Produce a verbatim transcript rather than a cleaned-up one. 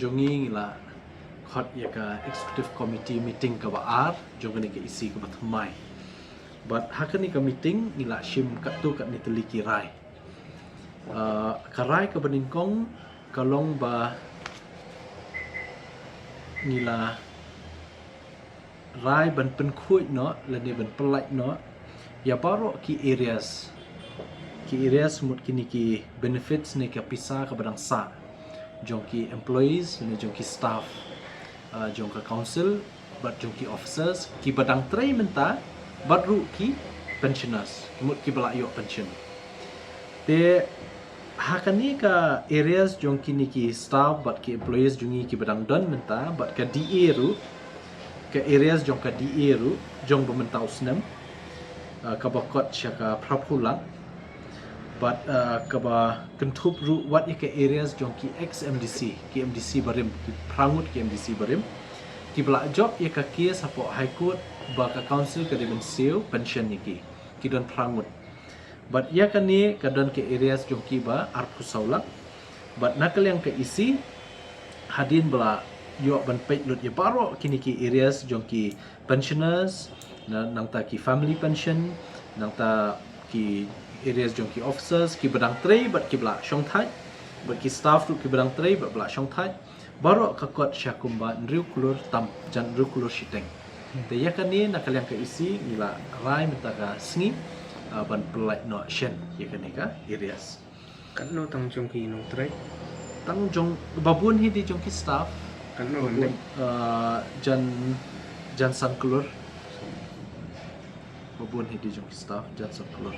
Jong ngi ngi la khot ïa ka executive committee meeting kaba ar jong kane ka E C kaba thymmai. Bad ha kane ka meeting ngi la shim katto katne tylli ki rai. Ah, ka rai kaba nyngkong ka long ba ngi la rai ban pynkhuid noh lane ban pyllait noh ïa baroh ki arrears. Ki arrears mut kine ki benefits ne ka pisa kaba dang sah jong ki employees ne jong ki staff, ah, jong ka council bad jong ki officers kiba dang trei mynta bad ruh ki pensioners, mut kiba la ïoh pension. Te ha kane ka arrears jong kine ki staff bad ki employees jong ngi kiba dang don mynta bad ka D A ruh, ka arrears jong ka D A ruh jong ba mynta u snem, ah, kaba kot sha ka phra phew lak. Bad, ah, kaba kynthup ruh wat ïa ka arrears jong ki ex M D C, ki M D C barim, ki phra ngut ki M D C barim, kiba la jop ïa ka case hapoh High Court ba ka council ka dei ban siew pension ïa ki, ki don phra ngut. Bad ïa kane ka don ka arrears jong ki ba arphew saw lak. Bad na ka liang ka E C, hadien ba la ïoh ban peit lut ïa baroh kine ki arrears jong ki pensioners, na, nangta ki family pension, nangta ki arrears jong ki officers kiba dang trei bad kiba la shongthait, bad ki staff ruh kiba dang trei bad ba la shongthait, baroh ka kot sha kumba hynriew klur tam jan hynriew klur shiteng. Te ïa kane na ka liang ka E C ngi la rai mynta ka sngi, ah, ban pyllait noh shen ïa kane ka arrears. Katno tang jong ki nongtrei? Tang jong, ba bun hi dei jong ki staff. Katno ba bun, ah, jan, jan san klur. Ba bun hi dei jong ki staff jan san klur.